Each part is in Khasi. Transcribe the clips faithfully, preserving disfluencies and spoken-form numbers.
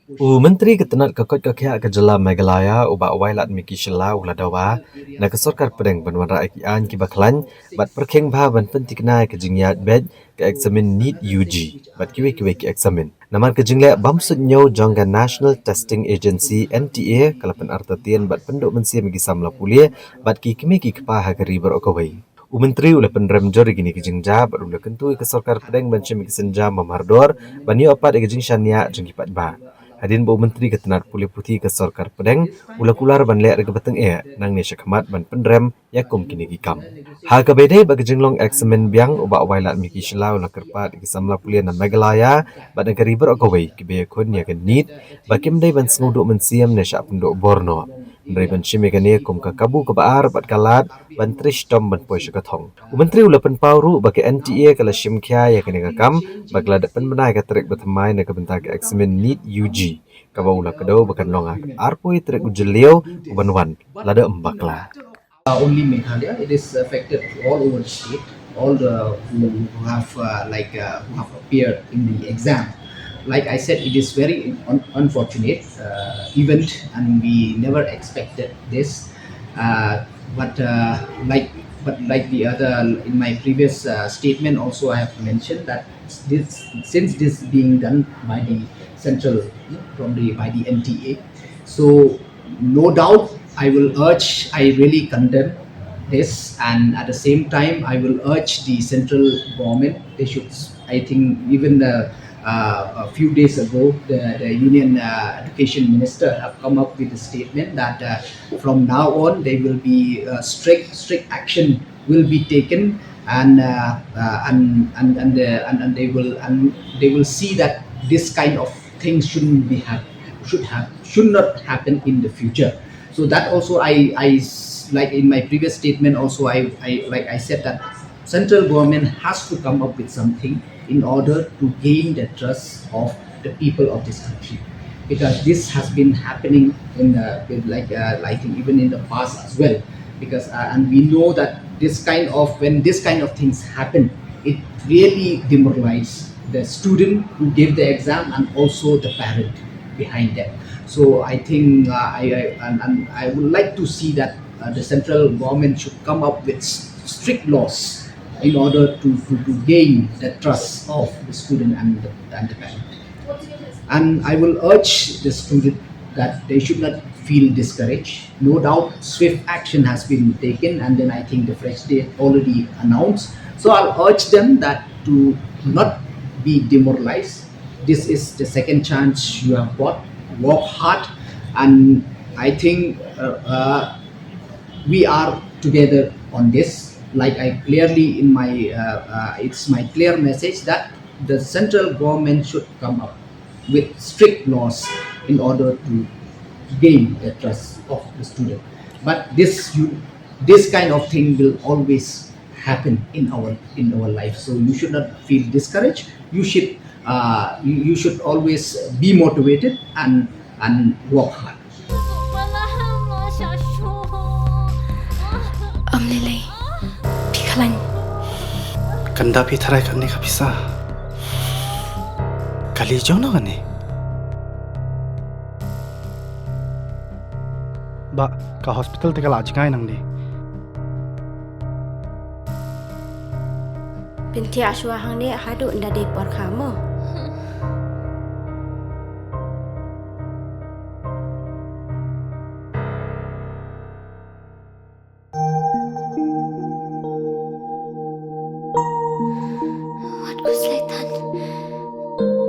U Myntri ka tnat ka koit ka khiah ka jylla Meghalaya, u Bah Wailadmiki Shylla, u la dawa na ka sorkar pdeng ban wanrah ïa ki aiñ kiba khlaiñ bad pyrkhing bha ban pynthikna ïa ka jingïaid beit ka eksamin NEET U G bad kiwei kiwei ki eksamin. Namar ka jingleh bym suidñiew jong ka National Testing Agency, N T A, ka la pynartatien bad pynduh mynsiem ïa ki samla pule bad ki kmie ki kpa ha ka ri baroh kawei. U Myntri u la pynrem jur ïa kine ki jingjia bad u la kyntu ïa ka sorkar pdeng ban shim ïa ki sienjam ba mardor ban ïoh pat ïa ka jingshaniah jong ki paidbah. Hadien ba u Myntri ka tnat pule puthi ka sorkar pdeng u la kular ban leh da kaba tyngeh nangne shakhmat ban pynrem ïa kum kine ki kam. Ha kaba ïadei bad ka jinglong eksamin biang, u Bah Wailadmiki Shylla u la kyrpad ïa ki samla pule na Meghalaya bad na ka ri baroh kawei kiba ïakhun ïa ka NEET ba kim dei ban sngewduh mynsiem ne shah pynduh bor noh. Hynrei ban shim ïa kane kum ka kabu kaba ar bad ka lad ban trei shitom ban poi sha ka thong. U Myntri u la pynpaw ruh ba ka N T A ka la shim khia ïa kane ka kam bad ka la dep pynbna ïa ka tarik ba thymmai na ka bynta ka eksamin NEET U G, kaba u la kdew ba kan long ha ka arphew tarik u Jylliew u ban wan lada ym bakla. Uh, only Meghalaya. It is affected all over the state. All the who have uh, like uh, who have appeared in the exam. Like I said, it is very un- unfortunate uh, event, and we never expected this. Uh, but uh, like but like the other in my previous uh, statement, also I have mentioned that this since this being done by the central from the by the N T A, so no doubt I will urge, I really condemn this, and at the same time, I will urge the central government, they should, I think, even the, uh, a few days ago, the, the Union uh, Education Minister have come up with a statement that uh, from now on, there will be uh, strict, strict action will be taken, and uh, uh, and and and, uh, and and they will and they will see that this kind of things shouldn't be hap- should have should not happen in the future. So that also I I like in my previous statement also I, I like I said that central government has to come up with something in order to gain the trust of the people of this country, because this has been happening in uh, like uh, I think even in the past as well, because uh, and we know that this kind of when this kind of things happen, it really demoralizes the student who gave the exam and also the parent behind them. So I think uh, I, I and, and I would like to see that uh, the central government should come up with strict laws in order to, to, to gain the trust of the student and the, and the parent. And I will urge the student that they should not feel discouraged. No doubt, swift action has been taken, and then I think the fresh day already announced. So I'll urge them that to not be demoralized. This is the second chance you have got. Work hard, and I think uh, uh, we are together on this. Like I clearly in my, uh, uh, it's my clear message that the central government should come up with strict laws in order to gain the trust of the student. But this you this kind of thing will always happen in our in our life. So you should not feel discouraged. You should uh, you, you should always be motivated and and work hard. Ym lei lei. Phi khlaiñ. Kan da phi tharai katne ka pisa. Kali jong no kane. Ba ka hospital te ka la jngai nangne. Pyntiah shuwa hangne haduh nda dei por kha mo. Wat u Sleitan.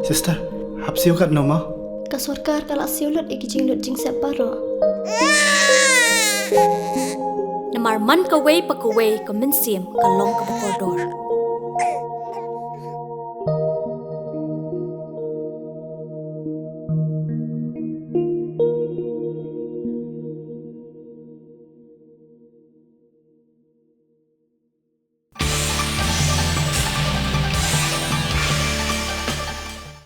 Sister, hap siew kat no ma? Ka sorkar ka la siew lut ïa ki jinglut jingsep baroh. Namar man kawei pa kawei ka mynsiem ka long kaba kordor.